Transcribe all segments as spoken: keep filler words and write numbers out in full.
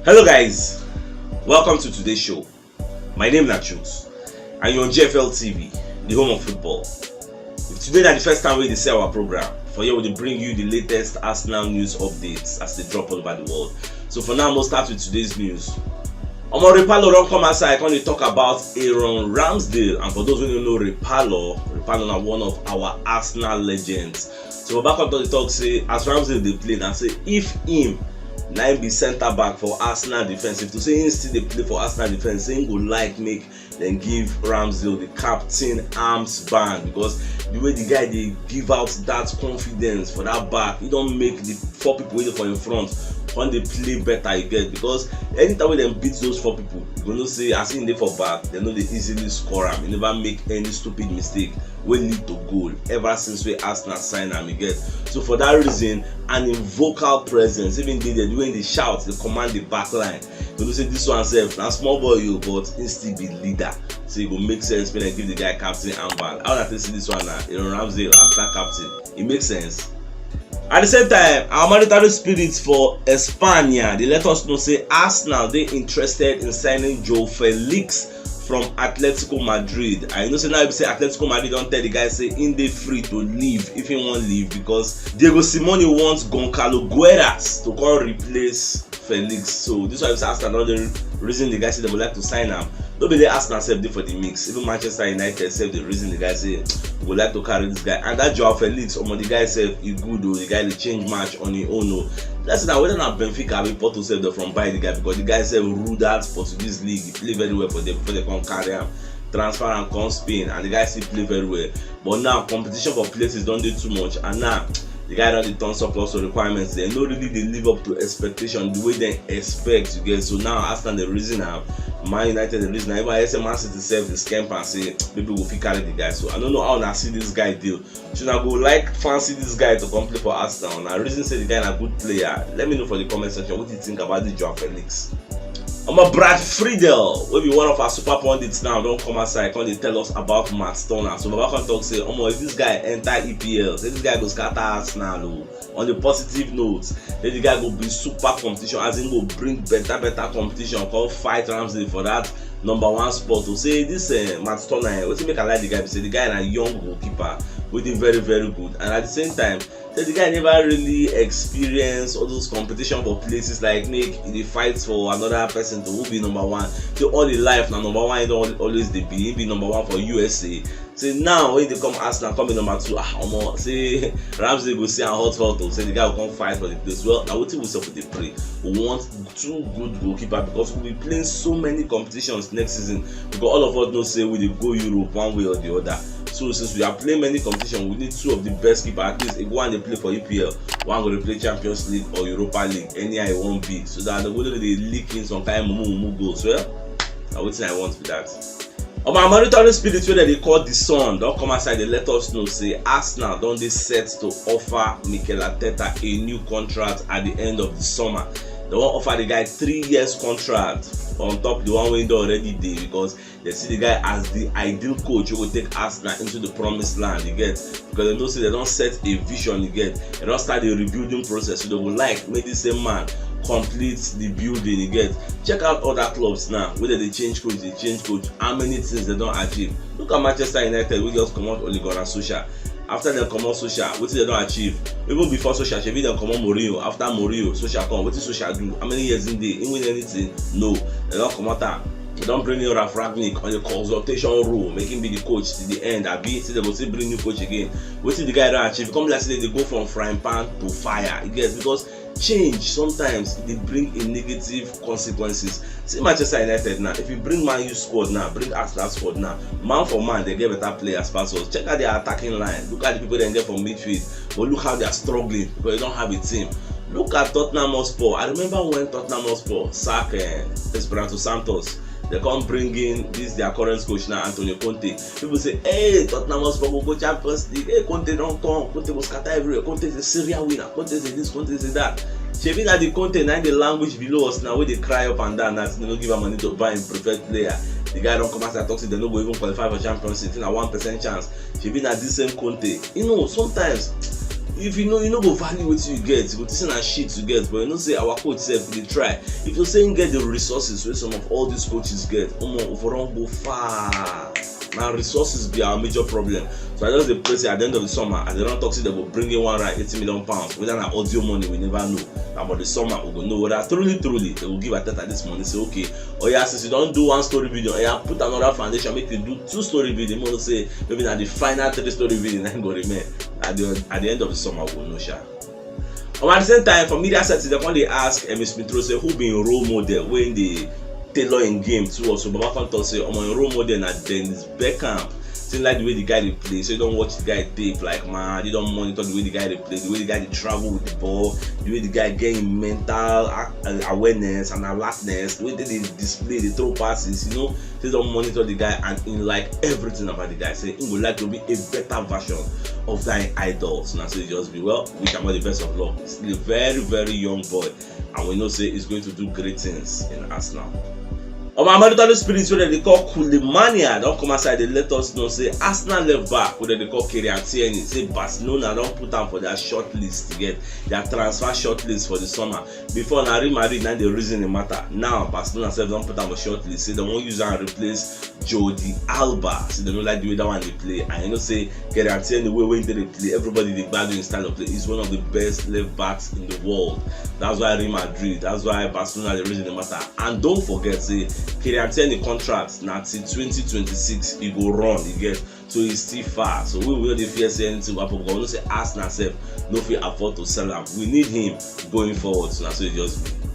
Hello guys, welcome to today's show. My name na Chooks and you're on G F L T V, the home of football. If today na the first time we dey see our program, for here we dey bring you the latest Arsenal news updates as they drop all over the world. So for now, we'll start with today's news. Omo, Rapallo don come outside come dey talk about Aaron Ramsdale, and for those who don't know Rapallo, Rapallo na one of our Arsenal legends. So Baba come talk say as Ramsdale dey play na say if him na him be centre back for Arsenal defence, if to say him still dey play for Arsenal defence, say him go like make dem give Ramsdale the captain arms band, because the way the guy dey give out that confidence for that back, he don make the four people wey dey for him front come dey play better, you get, because anytime wey dem beat those four people, you go know say as him dey for back, dem no dey easily score am. He never make any stupid mistake wey lead to goal ever since wey Arsenal sign am, you get. So for that reason, and him vocal presence, even dey there, the way he dey shout, dey command the back line, you know say this one sef na small boy o, but he still be leader. So e go make sense make dem give the guy captain armband. How una take see this one na? Aaron Ramsdale as star captain, e make sense. At the same time, our monetary spirits for Espania dey let us know say Arsenal dey interested in signing Joao Felix from Atletico Madrid. And you know say now be say Atletico Madrid don tell the guy say him dey free to leave if he wan leave, because Diego Simeone wants Goncalo Gueras to come replace Felix. So this one be say Arsenal don dey reason the guy say dem go like to sign am. No be the Arsenal sef dey for the mix. Even Manchester United sef dey reason the guy say we go like to carry this guy. And that Joao Felix, omo, the guy sef, he good o. The guy dey change match on him own o. Let's say na whether na Benfica abi Porto sef dey from buy the guy, because the guy sef rule that Portuguese league. He play very well for them before they come carry am, transfer am come Spain, and the guy still play very well. But now competition for places don dey too much, and now the guy don dey turn surplus to requirements. Dem no really dey live up to expectation the way dem expect, you get. So now Arsenal dey reason am, Man United dey reason am, even I hear say Man City sef dey scamp am say people go fit carry the guy. So I no know how una see this guy deal. So una go like fancy this guy to come play for Arsenal? Una reason say the guy na good player? Let me know for the comment section what you think about this Joao Felix. Omo, Brad Friedel, wey be one of our super pundits now, don come outside come dey tell us about Matt Turner. So Baba come talk say, omo, if this guy enter E P L, say this guy go scatter Arsenal o. On a positive note, say the guy go be super competition, as in go bring better better competition, come fight Ramsdale for that number one spot. To say this uh, Matt Turner, eh, wetin make I like the guy be say the guy na young goalkeeper wey dey very very good, and at the same time, say the guy never really experience all those competition for places like make e dey fight for another person to who be number one. So all him life na number one he don always dey be. He be number one for U S A. Say now when he dey come Arsenal, come be number two. Ah, omo, say Ramsdale go see am hot hot o. Say the guy go come fight for the place. Well, na wetin we suppose dey pray. We want two good goalkeeper because we be playing so many competitions next season. Because all of us know say we dey go Europe one way or the other. So since we are playing many competition, we need two of the best keeper. At least if one dey play for E P L, one go dey play Champions League or Europa League, anyhow e wan be, so that we no dey leak in some kind mumu mumu goals. Well, na wetin I want be that. Omo, our monitoring spirit wey dem dey call The Sun don come outside dey let us know say Arsenal don dey set to offer Mikel Arteta a new contract at the end of the summer. Dem wan offer the guy three years contract on top the one wey he don already dey, because dem see the guy as the ideal coach wey go take Arsenal into the promised land, you get, because dem know say dem don set a vision, you get, dem don start the rebuilding process, so dem go like make this same man complete the building, you get. Check out other clubs now wey dem dey change coach, dey change coach, how many things dem don achieve. Look at Manchester United wey just comot Ole Gunnar Solskjaer. After dem comot Solskjaer, wetin dem don achieve? Even before Solskjaer, shebi dem comot Mourinho. After Mourinho, Solskjaer come. Wetin Solskjaer do? How many years he dey? He win anything? No. Dem don comot am. Dem don bring in Ralf Rangnick on a consultation role, make him be the coach till the end. Abi say dem go still bring new coach again? Wetin the guy don achieve? Come be like say dem dey go from frying pan to fire. You get, because change sometimes e dey bring a negative consequences. See Manchester United now, if you bring Man U squad now, bring Arsenal squad now, man for man, dem get better players pass us. Check out their attacking line. Look at the people dem get for midfield, but look how they are struggling because they don't have a team. Look at Tottenham Hotspur. I remember when Tottenham Hotspur sack uh, Esperanto Santos. They come bring in this their current coach now, Antonio Conte. People say, hey, Tottenham Hotspur go go Champions League. Hey, Conte don come. Conte go scatter everywhere. Conte is a serial winner. Conte is a this, Conte is a that. Shebi na the Conte na the language below us now wey dey cry up and down that they no give am money to buy him preferred player. The guy don come outside talk say they no go even qualify for Champions League. Na one percent chance. Shebi na this same Conte. You know, sometimes If you know, you no go value wetin you get, you go think say na shit you get, but you know say our coach sef dey try. If you say him get the resources wey some of all these coaches get, omo, for don go far. Na resources be our major problem. So I just dey pray say at the end of the summer, as dem don talk say dem go bring in one hundred and eighty million pounds, whether na audio money, we never know. Na for the summer we go know whether truly truly dem go give Arteta this money, say, okay, oya, since you don do one story building, oya, put another foundation, make you do two story building, make we know say maybe na the final three story building na go remain. At the, at the end of the summer we go know sha. Omo, at the same time, for media settings, dem come dey ask Emile Smith Rowe say who be im role model wey dey tailor im game towards. So Baba come talk say, omo, im role model na Dennis Bergkamp. Say like the way the guy dey play, so you don watch the guy tape like mad, you don monitor the way the guy dey play, the way the guy dey travel with the ball, the way the guy get im mental a- awareness and alertness, the way dem dey display, dey throw passes, you know, say don monitor the guy and im like everything about the guy. Say im go like to be a better version of that im idol. So na so e just be. Well, wish am all the best of luck. He's still a very, very young boy, and we know say he's going to do great things in Arsenal. Omo, American spirit wey dem dey call Kulimania don come outside dey let us know say Arsenal left back wey dem dey call Kieran Tierney, say Barcelona don put am for their short list to get their transfer short list for the summer. Before, na Real Madrid na dey reason the matter. Now Barcelona sef don put am for short list, say dem wan use am replace Jordi Alba. Say dem no like the way that one dey play, and you know say Kieran Tierney, wey wey dey play, everybody dey gbadu him style of play. He's one of the best left backs in the world. That's why Real Madrid, that's why Barcelona dey reason the matter. And don't forget say Kieran Tierney contract na till twenty twenty-six e go run, you get. So e still far. So we, we no dey fear say anything go happen, because we know say Arsenal sef no fit afford to sell am. We need him going forward. So na so e just be.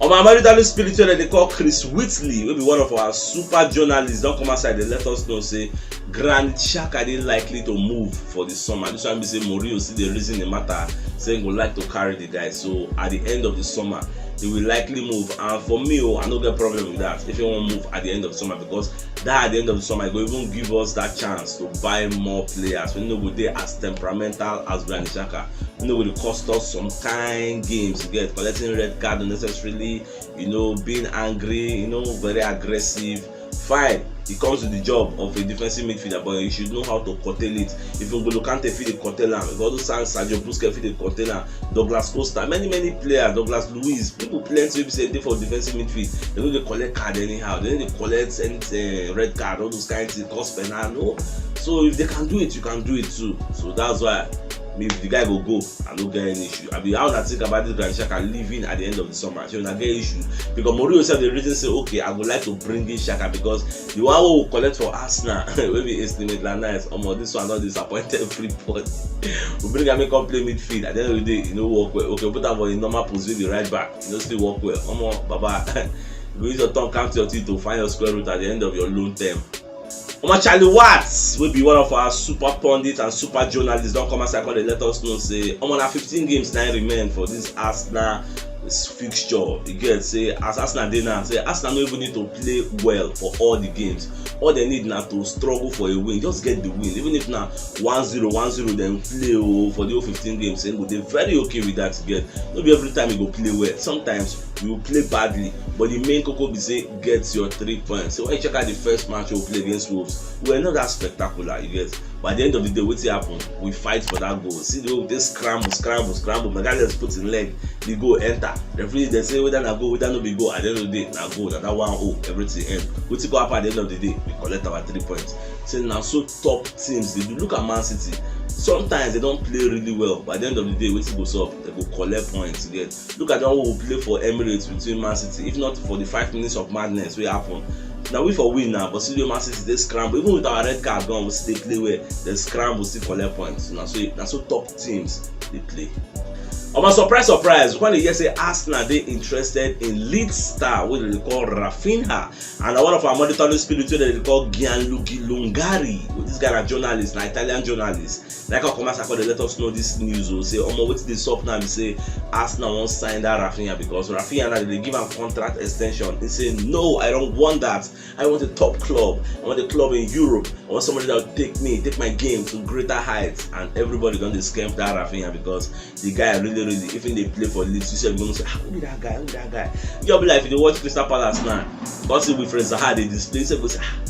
Omo, American spirit wey dem dey call Chris Whitley, wey be one of our super journalists, don come outside dey let us know say Granit Xhaka dey likely to move for the summer. This one be say Mourinho still dey reason the matter, say he go like to carry the guy. So at the end of the summer, he will likely move. And for me, oh, I no get problem with that if he wan move at the end of the summer, because that at the end of the summer, e go even give us that chance to buy more players. We no go dey as temperamental as Granit Xhaka. We no go dey cost us some kind games. You get, collecting red card unnecessarily, you know, being angry, you know, very aggressive. Fine, it comes with the job of a defensive midfielder, but you should know how to curtail it. If N'Golo Kante fit dey curtail am, if all those Sergio Busquets fit dey curtail am, Douglas Costa, many, many players, Douglas Luiz, people plenty wey be say dey for defensive midfield, dem no dey collect card anyhow, dem no dey collect any uh, red card, all those kind things, cause penal, no. So if they can do it, you can do it too. So that's why if the guy go go, I no get any issue. I be, how una think about this Granit Xhaka leaving at the end of the summer? So una get issue, because Mourinho sef dey reason say, okay, I go like to bring in Xhaka, because the one wey we collect for Arsenal, wey be Ainsley Maitland-Niles, omo, this one don disappoint everybody. We bring am make come play midfield, at the end of the day, e no work well. Okay, put am for the normal position, the right back, e no still work well. Omo, baba, you go use your tongue count your teeth to find your square root at the end of your loan term. Omo, Charlie Watts, wey be one of our super pundits and super journalists, don come outside come dey let us know say, omo, na fifteen games na remain for this Arsenal fixture. You get, say as Arsenal dey now, say Arsenal no even need to play well for all the games. All they need na to struggle for a win. Just get the win. Even if na one zero, one zero dem play, oh, for the whole fifteen games, say go dey very okay with that. You get, no be every time you go play well. Sometimes you play badly, but the main koko be say get your three points. So when you check out the first match we play against Wolves, we were not that spectacular, you get. But at the end of the day, wetin happen? We fight for that goal. See the way we dey scramble, scramble, scramble. Magalhaes put him leg, the goal enter. Referee dey say whether na goal, whether no be goal. At the end of the day, na goal, na that one oh, everything end. Wetin go happen at the end of the day? We collect our three points. Say na so top teams dey do. Look at Man City. Sometimes they don play really well, but at the end of the day, wetin go sup? They go collect points. You get, look at the one we play for Emirates between Man City. If not for the five minutes of madness wey happen, na we for win now. But see the way Man City dey scramble, even with our red card gone, we still dey play well. Dem scramble, still collect points. Na so, na so top teams dey play. Omo, surprise, surprise, we come dey hear say Arsenal dey interested in Leeds star wey dem dey call Raphinha, and na one of our monitoring spirit wey dem dey call Gianluigi Lungari. This guy na journalist, na Italian journalist. Like, come as I come dey let us know this news o, say, omo, wetin dey sup now be say Arsenal wan sign that Raphinha, because Raphinha now dey give am contract extension. He say, no, I don't want that. I want a top club. I want a club in Europe. I want somebody that will take me, take my game to greater heights. And everybody don dey scam that Raphinha, because the guy really, really, even dey play for Leeds, you sef go know say, ah, who be that guy? Who be that guy? You just be like, if you dey watch Crystal Palace now, come see Wilfried Zaha dey display, you sef go say, ah,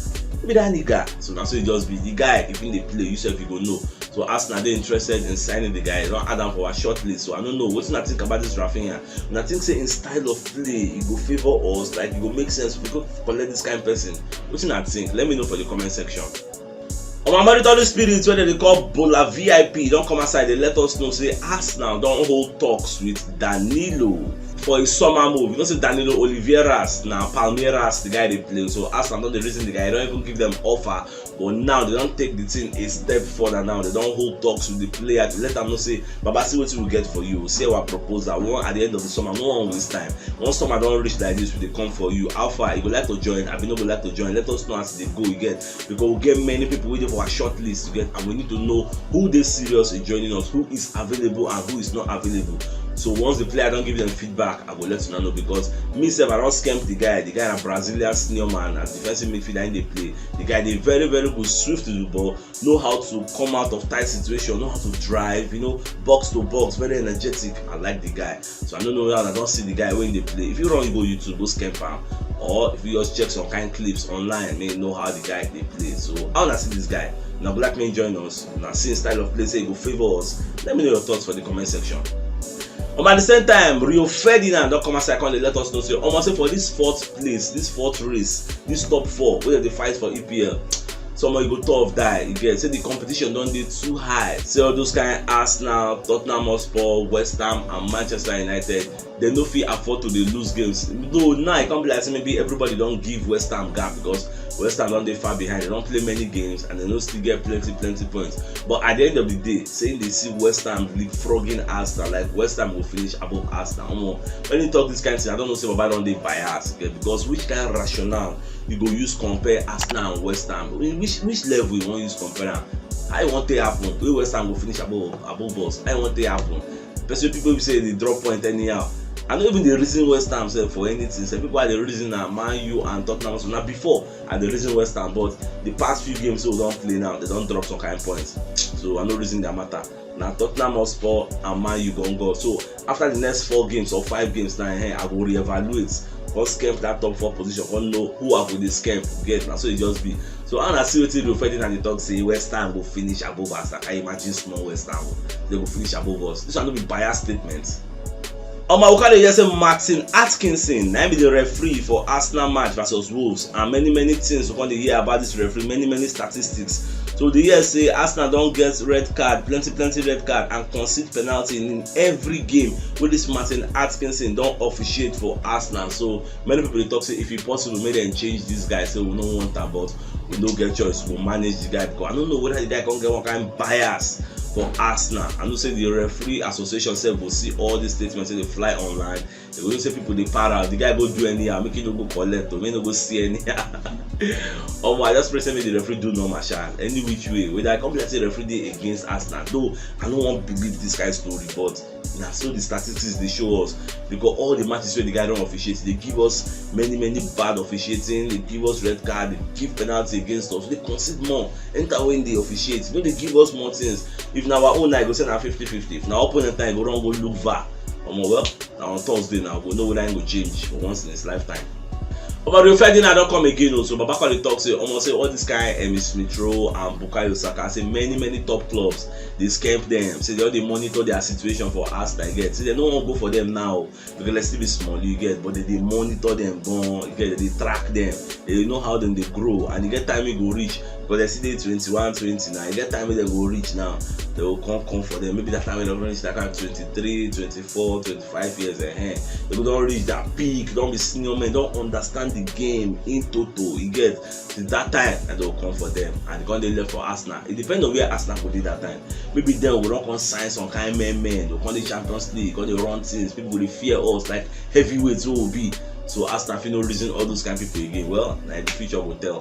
who be that nigga? So na so e just be. The guy, if he dey play, you sef you go know. So Arsenal dey interested in signing the guy, don add am for our short list. So I no know wetin I think about this Rafinha. And I think say in style of play, e go favour us, like e go make sense if we go collect this kind person. Wetin I think? Let me know for the comment section. Our Maritali Spirits, wey dem dey call Bola V I P, don come outside dey let us know say Arsenal don hold talks with Danilo for a summer move. You know say Danilo Oliveira na Palmeiras the guy dey play, so Arsenal don dey reason the guy, don even give them offer. But now they don take the thing a step further. Now they don hold talks with the player to let am know say, "Baba, see wetin we get for you. See our proposal. We wan, at the end of the summer, no wan waste time. Once summer don reach like this, we dey come for you. How far? You go like to join? Abi no go like to join? Let us know as e dey go." You get, because we get many people wey dey for our short list, you get, and we need to know who dey serious in joining us, who is available and who is not available. So once the player don give them feedback, I go let una know, because me sef, I don scam the guy. The guy na Brazilian senior man, na defensive midfielder im dey play. The guy dey very, very good, swift to the ball, know how to come out of tight situation, know how to drive, you know, box to box, very energetic. I like the guy. So I no know how I don see the guy wey dey play. If you run, you go YouTube, go scam am, or if you just check some kind clips online, make you know how the guy dey play. So how una see this guy? Una go like make you join us? Una see him style of play, say e go favour us? Let me know your thoughts for the comment section. Um, at the same time, Rio Ferdinand don come outside come dey let us know say, omo, say for this fourth place, this fourth race, this top four wey dem dey fight for E P L, some of e go tough die. You get, say the competition don dey too high. Say all those kind Arsenal, Tottenham Hotspur, West Ham and Manchester United, dem no fit afford to dey lose games. Though now e come be like say maybe everybody don give West Ham gap, because West Ham don dey far behind. Dem don play many games and dem no still get plenty, plenty points. But at the end of the day, say dey see West Ham leapfrogging Arsenal, like West Ham go finish above Arsenal. Omo, when you talk this kind thing, I don't know say Baba don dey bias, okay? Because which kind rationale you go use compare Arsenal and West Ham? In which, which level you wan use compare am? How e wan take happen wey West Ham go finish above, above us? How e wan take happen? Person, people be say dey drop point anyhow. I no even dey reason West Ham sef for anything sef. People I dey reason na Man U and Tottenham. So na before I dey reason West Ham, but the past few games wey we don play now, dem don drop some kind points. So I no reason their matter. Na Tottenham Hotspur and Man U go go. So after the next four games or five games now, eh, I go reevaluate, come scamp that top four position, come know who I go dey scamp. Get, na so e just be. So how una see wetin Rio Ferdinand dey talk, say West Ham go finish above us? I can imagine small West Ham, they go finish above us. This one no be bias statement. Omo, we carry hear say Martin Atkinson na him be the referee for Arsenal match versus Wolves, and many, many things we come dey hear about this referee, many, many statistics. So dey hear say Arsenal don get red card, plenty, plenty red card, and concede penalty in every game wey this Martin Atkinson don officiate for Arsenal. So many people dey talk say if e possible, make dem change this guy. Say we no want am, but we no get choice. We manage the guy, because I no know whether the guy come get one kind bias for Arsenal. I know say the referee association sef go see all these statements wey dey fly online. They go know say people dey para. The guy go do anyhow, make e no go collect o, make e no go see anyhow. Omo, I just pray say make the referee do normal sha. Any which way, whether I come be like say referee dey against Arsenal. Though I no wan believe this kind story, but na so the statistics dey show us, because all the matches wey the guy don officiate, dey give us many, many bad officiating, dey give us red card, dey give penalty against us, dey concede more. Enter when dey officiate, no dey give us more things. If na our own, I go say na fifty fifty. If na opponent, I go run go look var. Omo, well, na on Thursday now, we go know whether him go change for once in his lifetime. Omo, Rio Ferdinand don come again o. So Baba come dey talk say, omo, say all this kind Emil Smith Rowe and Bukayo Saka, say many, many top clubs dey scamp them. Say they all dey monitor their situation for Arsenal. Get, say they no wan go for them now, because they still be small, you get, but they dey monitor them, go, you get, they dey track them. They know how them dey grow, and e get time e go reach, because they still dey twenty-one, twenty now. E get time wey they go reach now, they go come, come for them. Maybe that time wey they reach that kind of twenty-three, twenty-four, twenty-five years, eh, they go don reach that peak, don be senior men, don understand the game in total. You get, since that time, and they go come for them, and they come dey left for Arsenal. It depends on where Arsenal go dey that time. Maybe then we don come sign some kind men, men. We come dey Champions League, come dey run things. People go dey fear us like heavyweights wey we be. So Arsenal fit no reason all those kind people again. Well, na the future go tell.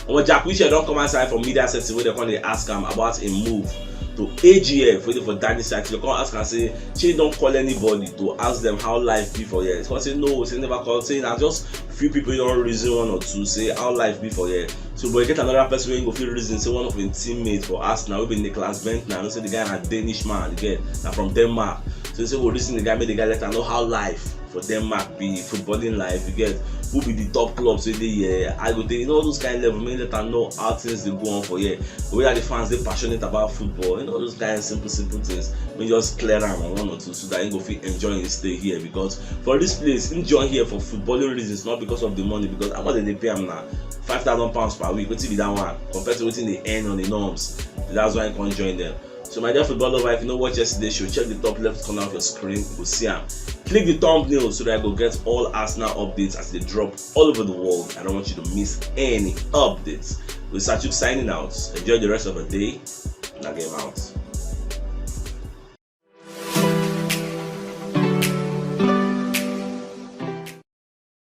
Omo, Jack Wilshere don come outside for media setting wey they come dey ask am about a move to A G F, waiting for Danny Sykes. They come ask am say, shey he don call anybody to ask them how life be for here? He come say no, say never call. Say na just few people don reason, one or two, say how life be for here. So, but you get another person wey go fit reason, say one of him teammates for Arsenal, wey be Nicklas Bendtner. I know say the guy na Danish man, you get, na from Denmark. So he say go reason the guy, make the guy let am know how life for Denmark be footballing life, you get, who be the top clubs wey dey here, I go dey, you know, all those kind level, make let am know how things dey go on for here, whether the fans dey passionate about football, you know, those kind simple simple things. We just clear am on one or two so that he go fit enjoy his stay here, because for this place, him join here for footballing reasons, not because of the money, because how much dem dey pay am na five thousand pounds per week. Wetin be that one compared to wetin dey earn on the norms? That's why I come join them. So my dear football lover, if you no watch yesterday show, check the top left corner of your screen, you go see am. Click the thumbnail so that I go get all Arsenal updates as they drop all over the world. I don't want you to miss any updates. With Sachuk signing out, enjoy the rest of the day. Now game out.